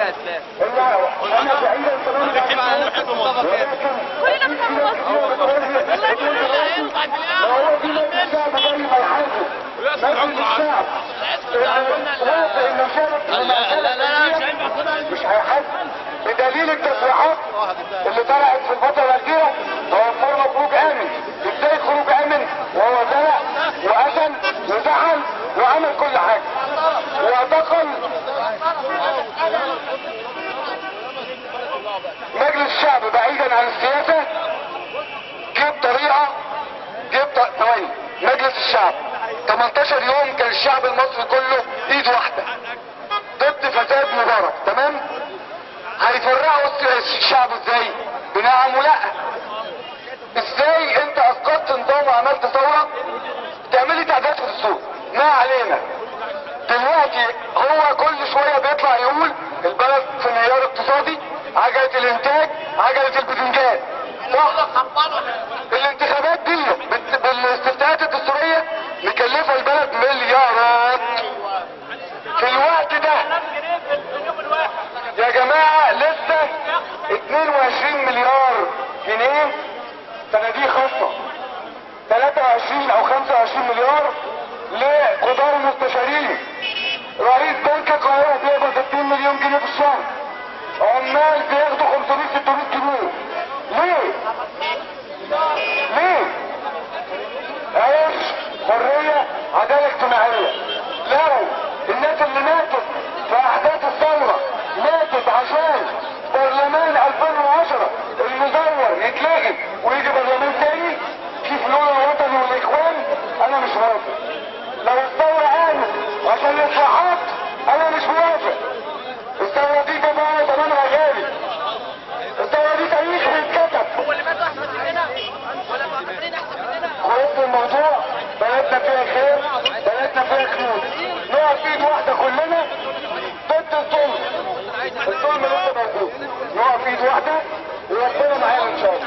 يا اسلام. انا بعيدا تماما كلنا بنحب مصر والله، كلنا. هو في مجلس الشعب زي ما يحاسب مجلس الشعب وافق انه يشارك في المسألة، مش هيحاسب بدليل التصريحات اللي طلعت في الفترة الأخيرة. توفرنا خروج آمن، ازاي خروج آمن وهو سرق وقتل وزعل وعمل كل حاجة واعتقل؟ مجلس الشعب بعيدا عن السياسة جيب طريقة، جيب ثواني. مجلس الشعب 18 يوم كان الشعب المصري كله ايد واحدة ضد فساد مبارك، تمام؟ هيفرقوا الشعب ازاي؟ بنعم ولا؟ ازاي انت اسقطت نظام وعملت ثورة تعملي تعديلات في الدستور؟ ما علينا. دلوقتي هو كل شوية بيطلع يقول البلد في انهيار اقتصادي، عجلة الانتاج، عجلة البتنجان، صح؟ الانتخابات دي بالاستفتاءات الدستورية مكلفة البلد مليارات في الوقت ده يا جماعة. لسه 22 مليار جنيه صناديق خاصة، 23 او 25 مليار لقضاء المستشارين، رئيس بنك القاهرة بيقبض 2 مليون جنيه في الشهر، عمال بياخدوا 500 600 جنيه. ليه؟ ليه؟ عيش، حرية، عدالة اجتماعية. لو الناس اللي ماتت في احداث الثورة ماتت عشان برلمان 2010 المزور يتلغي ويجي برلمان تاني في فلول الوطن والاخوان، انا مش موافق. لو الثورة قامت عشان الاصلاحات انا مش موافق. الثورة دي طبعا ثمنها غالي، الثورة دي تاريخ بيتكتب. هو اللي مات احسن مننا ولا معتقلين احسن مننا؟ خلاص الموضوع، بلدنا فيها خير، بلدنا فيها كنوز، نقف ايد واحدة كلنا ضد الظلم. الظلم لسه موجود، نقف ايد واحدة وربنا معانا ان شاء الله.